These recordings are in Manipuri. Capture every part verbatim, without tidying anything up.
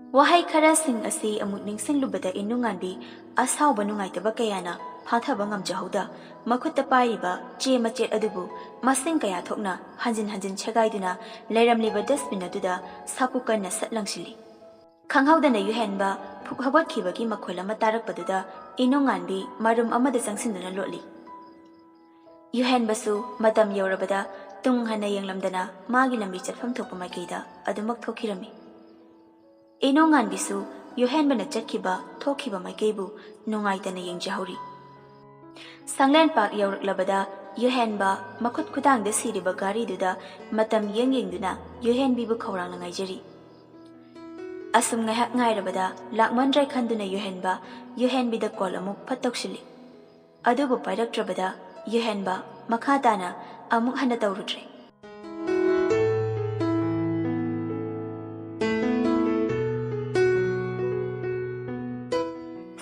ꯋꯥꯍꯩ ꯈꯔꯁꯤꯡ ꯑꯁꯤ ꯑꯃꯨꯛ ꯅꯤꯡꯁꯤꯡꯂꯨꯕꯗ ꯏꯅꯨꯡꯉꯥꯟꯕꯤ ꯑꯁꯥꯎꯕ ꯅꯨꯡꯉꯥꯏꯇꯕ ꯀꯌꯥꯅ ꯐꯥꯊꯕ ꯉꯝꯖꯍꯧꯗ, ꯃꯈꯨꯠꯇ ꯄꯥꯏꯔꯤꯕ ꯆꯦ ꯃꯆꯦꯠ ꯑꯗꯨꯕꯨ ꯃꯁꯤꯡ ꯀꯌꯥ ꯊꯣꯛꯅ ꯍꯟꯖꯤꯟ ꯍꯟꯖꯤꯟ ꯁꯦꯒꯥꯏꯗꯨꯅ ꯂꯩꯔꯝꯂꯤꯕ dustbin ꯑꯗꯨꯗ ꯁꯥꯐꯨ ꯀꯟꯅ ꯁꯠ ꯂꯪꯁꯤꯜꯂꯤ꯫ ꯈꯪꯍꯧꯗꯅ ꯌꯨꯍꯦꯟꯕ ꯐꯨꯛ ꯍꯧꯒꯠꯈꯤꯕꯒꯤ ꯃꯈꯣꯜ ꯑꯃ ꯇꯥꯔꯛꯄꯗꯨꯗ ꯏꯅꯨꯡꯉꯥꯟꯕꯤ ꯃꯔꯨꯝ ꯑꯃꯗ ꯆꯪꯁꯤꯟꯗꯨꯅ ꯂꯣꯠꯂꯤ꯫ ꯌꯨꯍꯦꯟꯕꯁꯨ ꯃꯇꯝ ꯌꯧꯔꯕꯗ ꯇꯨꯡ ꯍꯟꯅ ꯌꯦꯡꯂꯝꯗꯅ ꯃꯥꯒꯤ ꯂꯝꯕꯤ ꯆꯠꯐꯝ ꯊꯣꯛꯄ ꯃꯥꯏꯀꯩꯗ ꯑꯗꯨꯃꯛ ꯊꯣꯛꯈꯤꯔꯝꯃꯤ꯫ ꯏꯅꯨꯡꯉꯥꯟꯕꯤꯁꯨ ꯌꯨꯍꯦꯟꯕꯅ ꯆꯠꯈꯤꯕ ꯊꯣꯛꯈꯤꯕ ꯃꯥꯏꯀꯩꯕꯨ ꯅꯨꯡꯉꯥꯏꯇꯅ ꯌꯦꯡꯖꯍꯧꯔꯤ꯫ ꯁꯪꯂꯦꯟ ꯄꯥꯛ ꯌꯧꯔꯛꯂꯕꯗ ꯌꯨꯍꯦꯟꯕ ꯃꯈꯨꯠ ꯈꯨꯗꯥꯡꯗ ꯁꯤꯔꯤꯕ ꯒꯥꯔꯤꯗꯨꯗ ꯃꯇꯝ ꯌꯦꯡ ꯌꯦꯡꯗꯨꯅ ꯌꯨꯍꯦꯟꯕꯤꯕꯨ ꯈꯧꯔꯥꯡꯅ ꯉꯥꯏꯖꯔꯤ꯫ ꯑꯁꯨꯝ ꯉꯥꯏꯍꯥꯛ ꯉꯥꯏꯔꯕꯗ ꯂꯥꯛꯃꯟꯗ꯭ꯔꯦ ꯈꯟꯗꯨꯅ ꯌꯨꯍꯦꯟꯕ ꯌꯨꯍꯦꯟꯕꯤꯗ call ꯑꯃꯨꯛ ꯐꯠ ꯇꯧꯁꯤꯜꯂꯤ꯫ ꯑꯗꯨꯕꯨ ꯄꯥꯏꯔꯛꯇ꯭ꯔꯕꯗ ꯌꯨꯍꯦꯟꯕ ꯃꯈꯥ ꯇꯥꯅ ꯑꯃꯨꯛ ꯍꯟꯅ ꯇꯧꯔꯨꯗ꯭ꯔꯦ꯫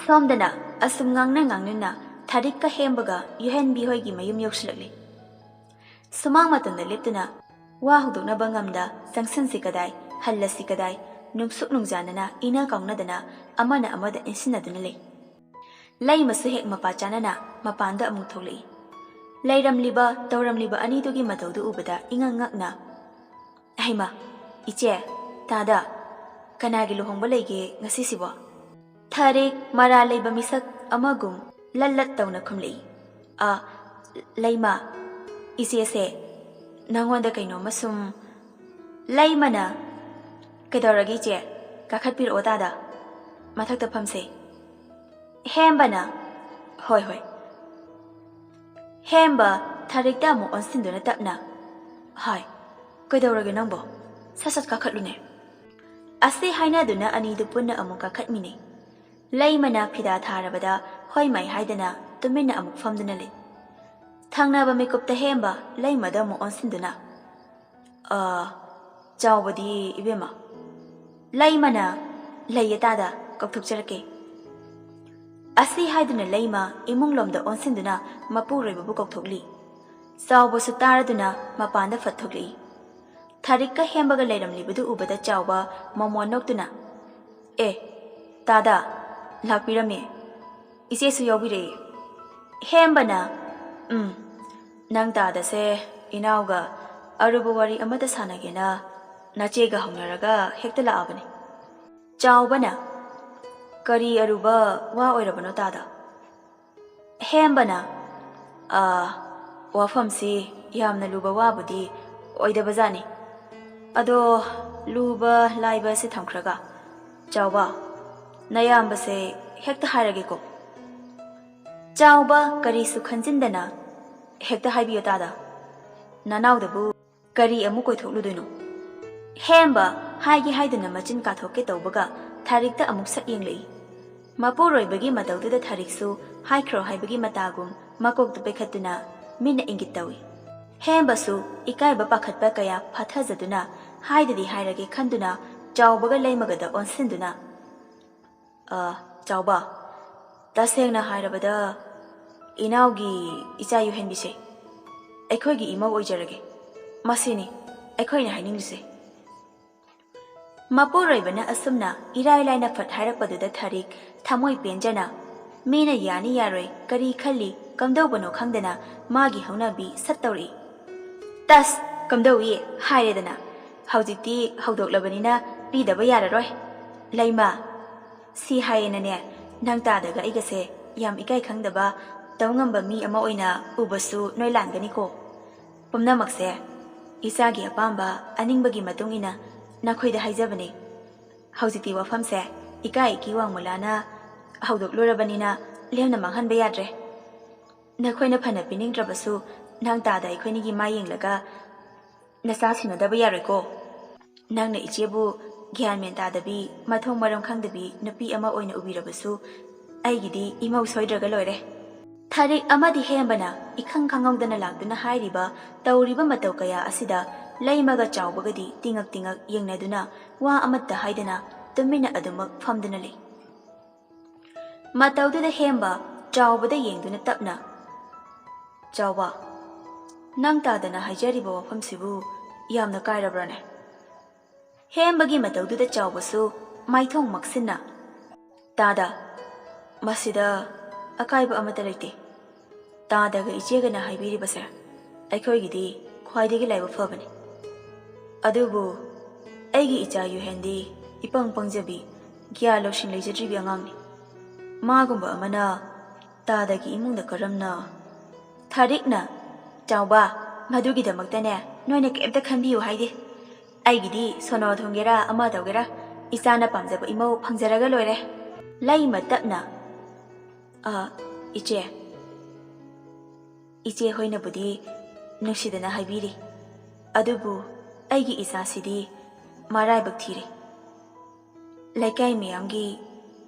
ꯁꯣꯝꯗꯅ ꯑꯁꯨꯝ ꯉꯥꯡꯅ ꯉꯥꯡꯅꯅ ꯊꯥꯔꯤꯛꯀ ꯍꯦꯝꯕꯒ ꯌꯨꯍꯦꯟꯕꯤ ꯍꯣꯏꯒꯤ ꯃꯌꯨꯝ ꯌꯧꯁꯤꯜꯂꯛꯂꯤ꯫ ꯁꯨꯃꯥꯡ ꯃꯇꯣꯟꯗ ꯂꯦꯞꯇꯨꯅ ꯋꯥ ꯍꯧꯗꯣꯛꯅꯕ ꯉꯝꯗ ꯆꯪꯁꯤꯟꯁꯤ ꯀꯗꯥꯏ, ꯍꯜꯂꯁꯤ ꯀꯗꯥꯏ, ꯅꯨꯡꯁꯨꯛ ꯅꯨꯡꯖꯥꯅꯅ ꯏꯅꯥ ꯀꯥꯎꯅꯗꯅ ꯑꯃꯅ ꯑꯃꯗ ꯏꯟꯁꯤꯟꯅꯗꯨꯅ ꯂꯩ꯫ ꯂꯩꯃꯁꯨ ꯍꯦꯛ ꯃꯄꯥ ꯆꯥꯅꯅ ꯃꯄꯥꯟꯗ ꯑꯃꯨꯛ ꯊꯣꯛꯂꯛꯏ꯫ ꯂꯩꯔꯝꯂꯤꯕ ꯇꯧꯔꯝꯂꯤꯕ ꯑꯅꯤꯗꯨꯒꯤ ꯃꯇꯧꯗꯨ ꯎꯕꯗ ꯏꯉꯛ ꯉꯛꯅ, "ꯍꯩꯃꯥ, ꯏꯆꯦ, ꯇꯥꯗ, ꯀꯅꯥꯒꯤ ꯂꯨꯍꯣꯡꯕ ꯂꯩꯒꯦ ꯉꯁꯤꯁꯤꯕꯣ?" ꯊꯥꯔꯤꯛ ꯃꯔꯥꯜ ꯂꯩꯕ ꯃꯤꯁꯛ ꯑꯃꯒꯨꯝ ꯂꯠ ꯂꯠ ꯇꯧꯅ ꯈꯨꯝꯂꯛꯏ꯫ "ꯑ, ꯂꯩꯃ, ꯏꯆꯦꯁꯦ ꯅꯉꯣꯟꯗ ꯀꯩꯅꯣꯝꯃ ꯁꯨꯝ"꯫ ꯂꯩꯃꯅ, "ꯀꯩꯗꯧꯔꯒꯦ ꯏꯆꯦ? ꯀꯥꯈꯠꯄꯤꯔꯛꯑꯣ ꯇꯥꯗ, ꯃꯊꯛꯇ ꯐꯝꯁꯦ"꯫ ꯍꯦꯝꯕꯅ, "ꯍꯣꯏ, ꯍꯣꯏ"꯫ ꯍꯦꯝꯕ ꯊꯥꯔꯤꯛꯇ ꯑꯃꯨꯛ ꯑꯣꯟꯁꯤꯟꯗꯨꯅ ꯇꯞꯅ, "ꯍꯥꯏ, ꯀꯩꯗꯧꯔꯒꯦ ꯅꯪꯕꯣ? ꯁꯠ ꯁꯠ ꯀꯥꯈꯠꯂꯨꯅꯦ"꯫ ꯑꯁꯤ ꯍꯥꯏꯅꯗꯨꯅ ꯑꯅꯤꯗꯨ ꯄꯨꯟꯅ ꯑꯃꯨꯛ ꯀꯥꯈꯠꯃꯤꯟꯅꯩ꯫ ꯂꯩꯃꯅ ꯐꯤꯗꯥ ꯊꯥꯔꯕꯗ ꯍꯣꯏ ꯃꯥꯏ ꯍꯥꯏꯗꯅ ꯇꯨꯃꯤꯟꯅ ꯑꯃꯨꯛ ꯐꯝꯗꯨꯅ ꯂꯩ꯫ ꯊꯪꯅꯕ ꯃꯤꯀꯨꯞꯇ ꯍꯦꯝꯕ ꯂꯩꯃꯗ ꯑꯃꯨꯛ ꯑꯣꯟꯁꯤꯟꯗꯨꯅ, "ꯑ, ꯆꯥꯎꯕꯗꯤ ꯏꯕꯦꯝꯃ?" ꯂꯩꯃꯅ, "ꯂꯩꯌꯦ ꯇꯥꯗ, ꯀꯧꯊꯣꯛꯆꯔꯛꯀꯦ"꯫ ꯑꯁꯤ ꯍꯥꯏꯗꯨꯅ ꯂꯩꯃ ꯏꯃꯨꯡꯂꯣꯝꯗ ꯑꯣꯟꯁꯤꯟꯗꯨꯅ ꯃꯄꯨꯔꯣꯏꯕꯕꯨ ꯀꯧꯊꯣꯛꯂꯤ꯫ ꯆꯥꯎꯕꯁꯨ ꯇꯥꯔꯗꯨꯅ ꯃꯄꯥꯟꯗ ꯐꯠ ꯊꯣꯛꯂꯛꯏ꯫ ꯊꯥꯔꯤꯛꯀ ꯍꯦꯝꯕꯒ ꯂꯩꯔꯝꯂꯤꯕꯗꯨ ꯎꯕꯗ ꯆꯥꯎꯕ ꯃꯃꯣꯟ ꯅꯣꯛꯇꯨꯅ, ꯑꯦ, ꯇꯥꯗ, ꯂꯥꯛꯄꯤꯔꯝꯃꯦ꯫ ꯏꯆꯦꯁꯨ ꯌꯥꯎꯕꯤꯔꯛꯑꯦ꯫ ꯍꯦꯝꯕꯅ, "ꯎꯝ, ꯅꯪ ꯇꯥꯗꯁꯦ ꯏꯅꯥꯎꯒ ꯑꯔꯨꯕ ꯋꯥꯔꯤ ꯑꯃꯇ ꯁꯥꯟꯅꯒꯦꯅ ꯅꯆꯦꯒ ꯍꯧꯅꯔꯒ ꯍꯦꯛꯇ ꯂꯥꯛꯑꯕꯅꯤ꯫" ꯆꯥꯎꯕꯅ, "ꯀꯔꯤ ꯑꯔꯨꯕ ꯋꯥ ꯑꯣꯏꯔꯕꯅꯣ ꯇꯥꯗ?" ꯍꯦꯝꯕꯅ, "ꯑꯥ, ꯋꯥꯐꯝꯁꯤ ꯌꯥꯝꯅ ꯂꯨꯕ ꯋꯥꯕꯨꯗꯤ ꯑꯣꯏꯗꯕꯖꯥꯠꯅꯤ꯫ ꯑꯗꯣ ꯂꯨꯕ ꯂꯥꯏꯕ ꯑꯁꯤ ꯊꯝꯈ꯭ꯔꯒ, ꯆꯥꯎꯕ, ꯅꯌꯥꯝꯕꯁꯦ ꯍꯦꯛꯇ ꯍꯥꯏꯔꯒꯦꯀꯣ꯫" ꯆꯥꯎꯕ ꯀꯔꯤꯁꯨ ꯈꯟꯖꯤꯟꯗꯅ, "ꯍꯦꯛꯇ ꯍꯥꯏꯕꯤꯌꯣ ꯇꯥꯗ, ꯅꯅꯥꯎꯗꯕꯨ ꯀꯔꯤ ꯑꯃꯨꯛ ꯀꯣꯏꯊꯣꯛꯂꯨꯗꯣꯏꯅꯣ?" ꯍꯦꯝꯕ ꯍꯥꯏꯒꯦ ꯍꯥꯏꯗꯅ ꯃꯆꯤꯟ ꯀꯥꯊꯣꯛꯀꯦ ꯇꯧꯕꯒ ꯊꯥꯔꯤꯛꯇ ꯑꯃꯨꯛ ꯁꯛ ꯌꯦꯡꯂꯛꯏ꯫ ꯃꯄꯨꯔꯣꯏꯕꯒꯤ ꯃꯇꯧꯗꯨꯗ ꯊꯥꯔꯤꯛꯁꯨ ꯍꯥꯏꯈ꯭ꯔꯣ ꯍꯥꯏꯕꯒꯤ ꯃꯇꯥꯒꯨꯝ ꯃꯀꯣꯛꯇꯨ ꯄꯩꯈꯠꯇꯨꯅ ꯃꯤꯠꯅ ꯏꯪꯒꯤꯠ ꯇꯧꯏ꯫ ꯍꯦꯝꯕꯁꯨ ꯏꯀꯥꯏꯕ ꯄꯥꯈꯠꯄ ꯀꯌꯥ ꯐꯥꯊꯖꯗꯨꯅ ꯍꯥꯏꯗꯗꯤ ꯍꯥꯏꯔꯒꯦ ꯈꯟꯗꯨꯅ ꯆꯥꯎꯕꯒ ꯂꯩꯃꯒꯗ ꯑꯣꯟꯁꯤꯟꯗꯨꯅ, "ꯑ, ꯆꯥꯎꯕ, ꯇꯁꯦꯡꯅ ꯍꯥꯏꯔꯕꯗ ꯏꯅꯥꯎꯒꯤ ꯏꯆꯥ ꯌꯨꯍꯦꯟꯕꯤꯁꯦ ꯑꯩꯈꯣꯏꯒꯤ ꯏꯃꯧ ꯑꯣꯏꯖꯔꯒꯦ꯫ ꯃꯁꯤꯅꯤ ꯑꯩꯈꯣꯏꯅ ꯍꯥꯏꯅꯤꯡꯂꯤꯁꯦ꯫" ꯃꯄꯨꯔꯣꯏꯕꯅ ꯑꯁꯨꯝꯅ ꯏꯔꯥꯏ ꯂꯥꯏꯅ ꯐꯠ ꯍꯥꯏꯔꯛꯄꯗꯨꯗ ꯊꯥꯔꯤꯛ ꯊꯃꯣꯏ ꯄꯦꯟꯖꯅ, ꯃꯤꯅ ꯌꯥꯅꯤ ꯌꯥꯔꯣꯏ ꯀꯔꯤ ꯈꯜꯂꯤ ꯀꯝꯗꯧꯕꯅꯣ ꯈꯪꯗꯅ ꯃꯥꯒꯤ ꯍꯧꯅꯕꯤ ꯁꯠ ꯇꯧꯔꯛꯏ꯫ "ꯇꯁ, ꯀꯝꯗꯧꯏ ꯍꯥꯏꯔꯦꯗꯅ, ꯍꯧꯖꯤꯛꯇꯤ ꯍꯧꯗꯣꯛꯂꯕꯅꯤꯅ ꯄꯤꯗꯕ ꯌꯥꯔꯔꯣꯏ꯫ ꯂꯩꯃ, ꯁꯤ ꯍꯥꯏꯌꯦꯅꯅꯦ, ꯅꯪ ꯇꯥꯗꯒ ꯑꯩꯒꯁꯦ ꯌꯥꯝ ꯏꯀꯥꯏ ꯈꯪꯗꯕ, ꯇꯧ ꯉꯝꯕ ꯃꯤ ꯑꯃ ꯑꯣꯏꯅ ꯎꯕꯁꯨ ꯅꯣꯏ ꯂꯥꯟꯒꯅꯤꯀꯣ꯫ ꯄꯨꯝꯅꯃꯛꯁꯦ ꯏꯆꯥꯒꯤ ꯑꯄꯥꯝꯕ ꯑꯅꯤꯡꯕꯒꯤ ꯃꯇꯨꯡ ꯏꯟꯅ ꯅꯈꯣꯏꯗ ꯍꯥꯏꯖꯕꯅꯤ꯫ ꯍꯧꯖꯤꯛꯇꯤ ꯋꯥꯐꯝꯁꯦ ꯏꯀꯥꯏ ꯏꯀꯤ ꯋꯥꯡꯃꯂꯥꯅ ꯍꯧꯗꯣꯛꯂꯨꯔꯕꯅꯤꯅ ꯂꯦꯝꯅ ꯃꯥꯡꯍꯟꯕ ꯌꯥꯗ꯭ꯔꯦ꯫ ꯅꯈꯣꯏꯅ ꯐꯅ ꯄꯤꯅꯤꯡꯗ꯭ꯔꯕꯁꯨ ꯅꯪ ꯇꯥꯗ ꯑꯩꯈꯣꯏꯅꯤꯒꯤ ꯃꯥꯏ ꯌꯦꯡꯂꯒ ꯅꯆꯥ ꯁꯤꯟꯅꯗꯕ ꯌꯥꯔꯣꯏꯀꯣ꯫ ꯅꯪꯅ ꯏꯆꯦꯕꯨ ꯒ꯭ꯌꯥꯟ ꯃꯦꯟ ꯇꯥꯗꯕꯤ, ꯃꯊꯣꯡ ꯃꯔꯝ ꯈꯪꯗꯕꯤ ꯅꯨꯄꯤ ꯑꯃ ꯑꯣꯏꯅ ꯎꯕꯤꯔꯕꯁꯨ ꯑꯩꯒꯤꯗꯤ ꯏꯃꯧ ꯁꯣꯏꯗ꯭ꯔꯒ ꯂꯣꯏꯔꯦ꯫" ꯊꯥꯔꯤꯛ ꯑꯃꯗꯤ ꯍꯦꯝꯕꯅ ꯏꯈꯪ ꯈꯪꯍꯧꯗꯅ ꯂꯥꯛꯇꯨꯅ ꯍꯥꯏꯔꯤꯕ ꯇꯧꯔꯤꯕ ꯃꯇꯧ ꯀꯌꯥ ꯑꯁꯤꯗ ꯂꯩꯃꯒ ꯆꯥꯎꯕꯒꯗꯤ ꯇꯤꯉꯛ ꯇꯤꯉꯛ ꯌꯦꯡꯅꯗꯨꯅ ꯋꯥ ꯑꯃꯠꯇ ꯍꯥꯏꯗꯅ ꯇꯨꯃꯤꯟꯅ ꯑꯗꯨꯃꯛ ꯐꯝꯗꯨꯅ ꯂꯩ꯫ ꯃꯇꯧꯗꯨꯗ ꯍꯦꯝꯕ ꯆꯥꯎꯕꯗ ꯌꯦꯡꯗꯨꯅ ꯇꯞꯅ, "ꯆꯥꯎꯕ, ꯅꯪ ꯇꯥꯗꯅ ꯍꯥꯏꯖꯔꯤꯕ ꯋꯥꯐꯝꯁꯤꯕꯨ ꯌꯥꯝꯅ ꯀꯥꯏꯔꯕ꯭ꯔꯅꯦ?" ꯍꯦꯝꯕꯒꯤ ꯃꯇꯧꯗꯨꯗ ꯆꯥꯎꯕꯁꯨ, ꯃꯥꯏꯊꯣꯡ ꯃꯛꯁꯤꯟꯅ, "ꯇꯥꯗ, ꯃꯁꯤꯗ ꯑꯀꯥꯏꯕ ꯑꯃꯠꯇ ꯂꯩꯇꯦ꯫ ꯇꯥꯗꯒ ꯏꯆꯦꯒꯅ ꯍꯥꯏꯕꯤꯔꯤꯕꯁꯦ ꯑꯩꯈꯣꯏꯒꯤꯗꯤ ꯈ꯭ꯋꯥꯏꯗꯒꯤ ꯂꯥꯏꯕꯛ ꯐꯕꯅꯤ꯫ ꯑꯗꯨꯕꯨ ꯑꯩꯒꯤ ꯏꯆꯥ ꯌꯨꯍꯦꯟꯗꯤ ꯏꯄꯪ ꯄꯪꯖꯕꯤ, ꯒ꯭ꯌꯥꯟ ꯂꯧꯁꯤꯡ ꯂꯩꯖꯗ꯭ꯔꯤꯕꯤ ꯑꯉꯥꯡꯅꯤ꯫ ꯃꯥꯒꯨꯝꯕ ꯑꯃꯅ ꯇꯥꯗꯒꯤ ꯏꯃꯨꯡꯗ ꯀꯔꯝꯅ?" ꯊꯥꯔꯤꯛꯅ, "ꯆꯥꯎꯕ, ꯃꯗꯨꯒꯤꯗꯃꯛꯇꯅꯦ ꯅꯣꯏꯅ ꯀꯩꯝꯇ ꯈꯟꯕꯤꯌꯨ ꯍꯥꯏꯗꯦ꯫ ꯑꯩꯒꯤꯗꯤ ꯁꯣꯅꯣ ꯊꯨꯡꯒꯦꯔꯥ ꯑꯃ ꯇꯧꯒꯦꯔꯥ, ꯏꯆꯥꯅ ꯄꯥꯝꯖꯕ ꯏꯃꯧ ꯐꯪꯖꯔꯒ ꯂꯣꯏꯔꯦ꯫" ꯂꯩꯃ ꯇꯞꯅ, "ꯑ, ꯏꯆꯦ, ꯏꯆꯦ ꯍꯣꯏꯅꯕꯨꯗꯤ ꯅꯨꯡꯁꯤꯗꯅ ꯍꯥꯏꯕꯤꯔꯤ, ꯑꯗꯨꯕꯨ ꯑꯩꯒꯤ ꯏꯆꯥꯁꯤꯗꯤ ꯃꯔꯥꯏꯕꯛ ꯊꯤꯔꯦ꯫ ꯂꯩꯀꯥꯏ ꯃꯤꯌꯥꯝꯒꯤ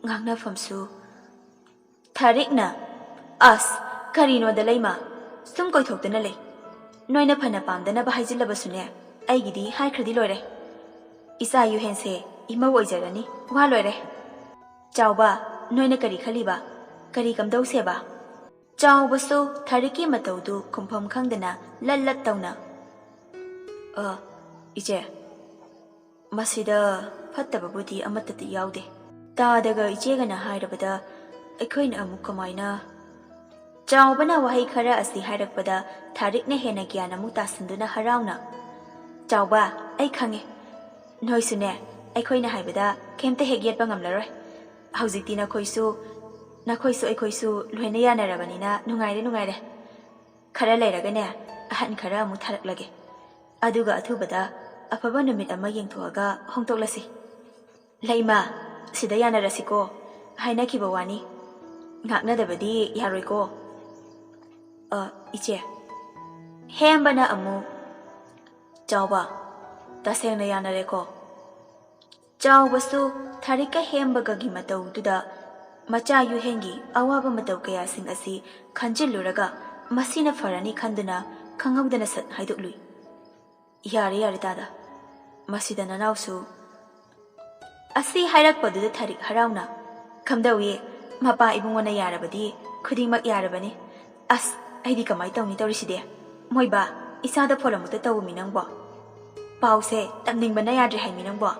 ꯉꯥꯡꯅꯐꯝꯁꯨ"꯫ ꯊꯥꯔꯤꯛꯅ, "ꯑꯁ, ꯀꯔꯤꯅꯣꯗ ꯂꯩꯃ, ꯁꯨꯝ ꯀꯣꯏꯊꯣꯛꯇꯅ ꯂꯩ꯫ ꯅꯣꯏꯅ ꯐꯅ ꯄꯥꯝꯗꯅꯕ ꯍꯥꯏꯖꯤꯜꯂꯕꯁꯨꯅꯦ, ꯑꯩꯒꯤꯗꯤ ꯍꯥꯏꯈ꯭ꯔꯗꯤ ꯂꯣꯏꯔꯦ꯫ ꯏꯆꯥ ꯌꯨꯍꯦꯟꯁꯦ ꯏꯃꯧ ꯑꯣꯏꯖꯔꯅꯤ, ꯋꯥ ꯂꯣꯏꯔꯦ꯫ ꯆꯥꯎꯕ, ꯅꯣꯏꯅ ꯀꯔꯤ ꯈꯜꯂꯤꯕ? ꯀꯔꯤ ꯀꯝꯗꯧꯁꯦꯕ?" ꯆꯥꯎꯕꯁꯨ ꯊꯥꯔꯤꯛꯀꯤ ꯃꯇꯧꯗꯨ ꯈꯨꯝꯐꯝ ꯈꯪꯗꯅ ꯂꯠ ꯂꯠ ꯇꯧꯅ, "ꯑ, ꯏꯆꯦ, ꯃꯁꯤꯗ ꯐꯠꯇꯕꯕꯨꯗꯤ ꯑꯃꯠꯇꯗꯤ ꯌꯥꯎꯗꯦ꯫ ꯇꯥꯗꯒ ꯏꯆꯦꯒꯅ ꯍꯥꯏꯔꯕꯗ ꯑꯩꯈꯣꯏꯅ ꯑꯃꯨꯛ ꯀꯃꯥꯏꯅ?" ꯆꯥꯎꯕꯅ ꯋꯥꯍꯩ ꯈꯔ ꯑꯁꯤ ꯍꯥꯏꯔꯛꯄꯗ ꯊꯥꯔꯤꯛꯅ ꯍꯦꯟꯅ ꯒ꯭ꯌꯥꯟ ꯑꯃꯨꯛ ꯇꯥꯁꯤꯟꯗꯨꯅ ꯍꯔꯥꯎꯅ, "ꯆꯥꯎꯕ, ꯑꯩ ꯈꯪꯉꯦ꯫ ꯅꯣꯏꯁꯨꯅꯦ, ꯑꯩꯈꯣꯏꯅ ꯍꯥꯏꯕꯗ ꯀꯩꯝꯇ ꯍꯦꯛ ꯌꯦꯠꯄ ꯉꯝꯂꯔꯣꯏ꯫ ꯍꯧꯖꯤꯛꯇꯤ ꯅꯈꯣꯏꯁꯨ, ꯅꯈꯣꯏꯁꯨ ꯑꯩꯈꯣꯏꯁꯨ ꯂꯣꯏꯅ ꯌꯥꯅꯔꯕꯅꯤꯅ ꯅꯨꯡꯉꯥꯏꯔꯦ, ꯅꯨꯡꯉꯥꯏꯔꯦ꯫ ꯈꯔ ꯂꯩꯔꯒꯅꯦ, ꯑꯍꯟ ꯈꯔ ꯑꯃꯨꯛ ꯊꯥꯔꯛꯂꯒꯦ꯫ ꯑꯗꯨꯒ ꯑꯊꯨꯕꯗ ꯑꯐꯕ ꯅꯨꯃꯤꯠ ꯑꯃ ꯌꯦꯡꯊꯣꯛꯑꯒ ꯍꯣꯡꯗꯣꯛꯂꯁꯤ꯫ ꯂꯩꯃ, ꯁꯤꯗ ꯌꯥꯅꯔꯁꯤꯀꯣ꯫ ꯍꯥꯏꯅꯈꯤꯕ ꯋꯥꯅꯤ꯫ ꯉꯥꯛꯅꯗꯕꯗꯤ ꯌꯥꯔꯣꯏꯀꯣ꯫" "ꯑ, ꯏꯆꯦ꯫" ꯍꯦꯝꯕꯅ ꯑꯃꯨꯛ, "ꯆꯥꯎꯕ, ꯇꯁꯦꯡꯅ ꯌꯥꯅꯔꯦꯀꯣ?" ꯆꯥꯎꯕꯁꯨ ꯊꯥꯔꯤꯛꯀ ꯍꯦꯝꯕꯒꯒꯤ ꯃꯇꯧꯗꯨꯗ ꯃꯆꯥ ꯌꯨꯍꯦꯟꯒꯤ ꯑꯋꯥꯕ ꯃꯇꯧ ꯀꯌꯥꯁꯤꯡ ꯑꯁꯤ ꯈꯟꯖꯤꯜꯂꯨꯔꯒ ꯃꯁꯤꯅ ꯐꯔꯅꯤ ꯈꯟꯗꯨꯅ ꯈꯪꯍꯧꯗꯅ ꯁꯠ ꯍꯥꯏꯗꯣꯛꯂꯨꯏ꯫ "ꯌꯥꯔꯦ, ꯌꯥꯔꯦ ꯇꯥꯗ, ꯃꯁꯤꯗ ꯅꯅꯥꯎꯁꯨ"꯫ ꯑꯁꯤ ꯍꯥꯏꯔꯛꯄꯗꯨꯗ ꯊꯥꯔꯤꯛ ꯍꯔꯥꯎꯅ, "ꯀꯝꯗꯧꯏ, ꯃꯄꯥ ꯏꯕꯨꯡꯉꯣꯅ ꯌꯥꯔꯕꯗꯤ ꯈꯨꯗꯤꯡꯃꯛ ꯌꯥꯔꯕꯅꯤ꯫ ꯑꯁ, ꯑꯩꯗꯤ ꯀꯃꯥꯏ ꯇꯧꯅꯤ ꯇꯧꯔꯤꯁꯤꯗꯤ? ꯃꯣꯏ ꯕꯥ, ꯏꯆꯥꯗ ꯐꯣꯟ ꯑꯃꯨꯛꯇ ꯇꯧꯕꯃꯤ ꯅꯪꯕꯣ꯫ ꯄꯥꯎꯁꯦ ꯇꯝꯅꯤꯡꯕꯅ ꯌꯥꯗ꯭ꯔꯦ ꯍꯥꯏꯃꯤ ꯅꯪꯕꯣ꯫"